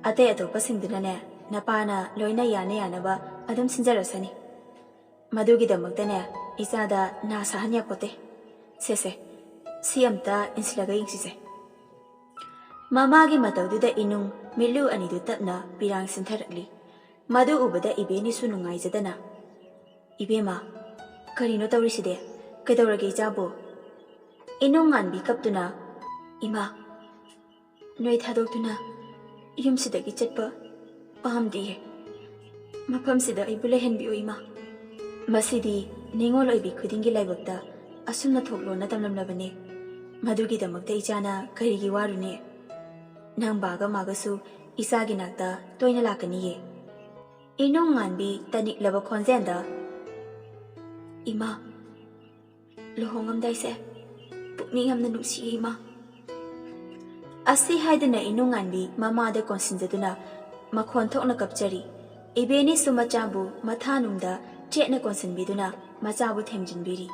ꯑꯇꯩ ꯑꯇꯣꯞꯄꯁꯤꯡꯗꯨꯅꯅꯦ ꯅꯄꯥꯅ ꯂꯣꯏꯅ ꯌꯥꯅ ꯌꯥꯅꯕ ꯑꯗꯨꯝ ꯁꯤꯟꯖꯔꯁꯅꯤ꯫ ꯃꯗꯨꯒꯤꯗꯃꯛꯇꯅꯦ ꯏꯆꯥꯗ ꯅꯥ ꯁꯥꯍꯟ ꯌꯥꯄꯣꯠꯇꯦ꯫ ꯁꯦ ꯁꯦ, ꯁꯤ ꯑꯝꯇ ꯏꯟꯁꯤꯜꯂꯒ ꯌꯦꯡꯁꯤꯁꯦ꯫" ꯃꯃꯥꯒꯤ ꯃꯇꯧꯗꯨꯗ ꯏꯅꯨꯡ ꯃꯤꯠꯂꯨ ꯑꯅꯤꯗꯨ ꯇꯞꯅ ꯄꯤꯔꯥꯡ ꯁꯤꯟꯊꯔꯛꯂꯤ꯫ ꯃꯗꯨ ꯎꯕꯗ ꯏꯕꯦꯅꯤꯁꯨ ꯅꯨꯡꯉꯥꯏꯖꯗꯅ, "ꯏꯕꯦꯝꯃ, ꯀꯔꯤꯅꯣ ꯇꯧꯔꯤꯁꯤꯗꯤ? ꯀꯩꯗꯧꯔꯒꯦ ꯏꯆꯥꯕꯨ?" ꯏꯅꯨꯡ ꯉꯥꯟꯕꯤ ꯀꯞꯇꯨꯅ, "ꯏꯃꯥ, ꯅꯣꯏ ꯊꯥꯗꯣꯛꯇꯨꯅ ꯌꯨꯝꯁꯤꯗꯒꯤ ꯆꯠꯄ ꯄꯥꯝꯗꯤꯌꯦ꯫ ꯃꯐꯝꯁꯤꯗ ꯑꯩꯕꯨ ꯂꯩꯍꯟꯕꯤꯌꯨ ꯏꯃꯥ꯫" ꯃꯁꯤꯗꯤ ꯅꯤꯉꯣꯜ ꯑꯣꯏꯕꯤ ꯈꯨꯗꯤꯡꯒꯤ ꯂꯥꯏꯕꯛꯇ ꯑꯁꯨꯝꯅ ꯊꯣꯛꯂꯣꯅ ꯇꯝꯂꯝꯂꯕꯅꯦ꯫ ꯃꯗꯨꯒꯤꯗꯃꯛꯇ ꯏꯆꯥꯅ ꯀꯔꯤꯒꯤ ꯋꯥꯔꯨꯅꯤ? ꯅꯪ ꯕꯥꯒ ꯃꯥꯒꯁꯨ ꯏꯆꯥꯒꯤ ꯅꯥꯛꯇ ꯇꯣꯏꯅ ꯂꯥꯛꯀꯅꯤꯌꯦ꯫ ꯏꯅꯨꯡ ꯉꯥꯟꯕꯤ ꯇꯅꯤꯛꯂꯕ ꯈꯣꯟꯖꯦꯜꯗ, "ꯏꯃꯥ, ꯂꯨꯍꯣꯡꯉꯝꯗꯥꯏꯁꯦ ꯄꯨꯛꯅꯤꯡ ꯌꯥꯝꯅ ꯅꯨꯡꯁꯤꯌꯦ ꯏꯃꯥ꯫" ꯑꯁꯤ ꯍꯥꯏꯗꯨꯅ ꯏꯅꯨꯡ ꯉꯥꯟꯕꯤ ꯃꯃꯥꯗ ꯀꯣꯟꯁꯤꯟꯖꯗꯨꯅ ꯃꯈꯣꯟ ꯊꯣꯛꯅ ꯀꯞꯆꯔꯤ꯫ ꯏꯕꯦꯅꯤꯁꯨ ꯃꯆꯥꯕꯨ ꯃꯊꯥꯅꯨꯡꯗ ꯆꯦꯠꯅ ꯀꯣꯟꯁꯤꯟꯕꯤꯗꯨꯅ ꯃꯆꯥꯕꯨ ꯊꯦꯝꯖꯤꯟꯕꯤꯔꯤ꯫